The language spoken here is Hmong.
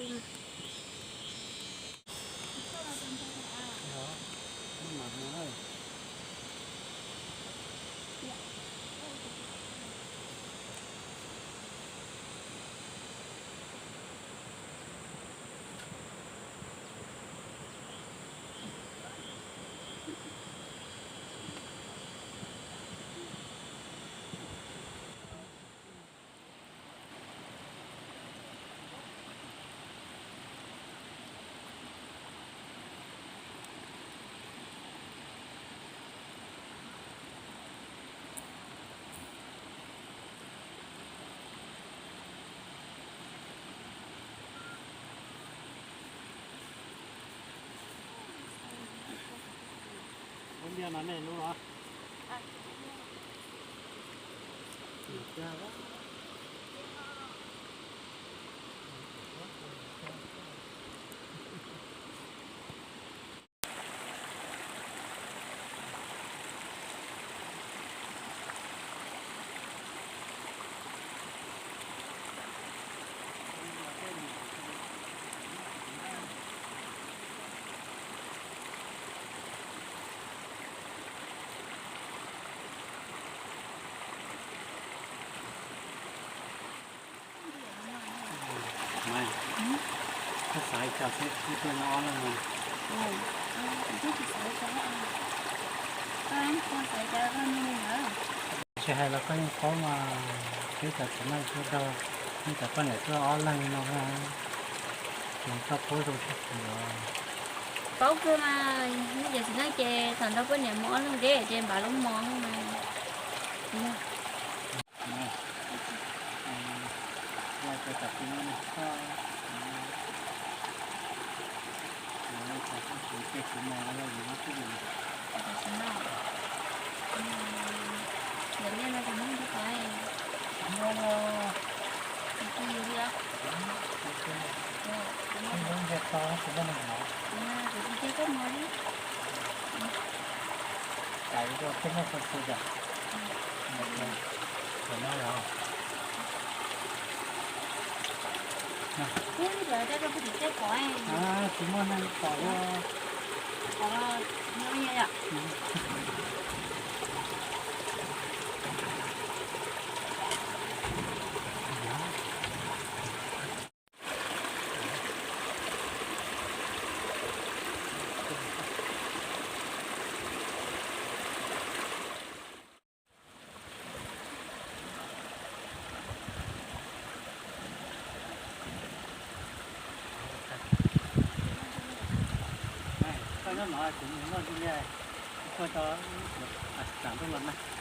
Ua ntej no nej lub los? Koj xav ib co xwb, ib tug nyob ob leeg no. Tsis hais los koj yeej paub mas, twb cov txiv neej tuaj dua, yeej cov poj niam tuaj ob leeg no, ces koj paub zoo tshaj kuv os. Paub kawg mas, nej cov txiv neej ces thaum nrog poj niam mus ob leeg deb ces npav lub mos mas. Tsis muaj neeg pom. Koj nyob no kuv mus noj ib lia, kuv kho tau, tsam ntuj los na.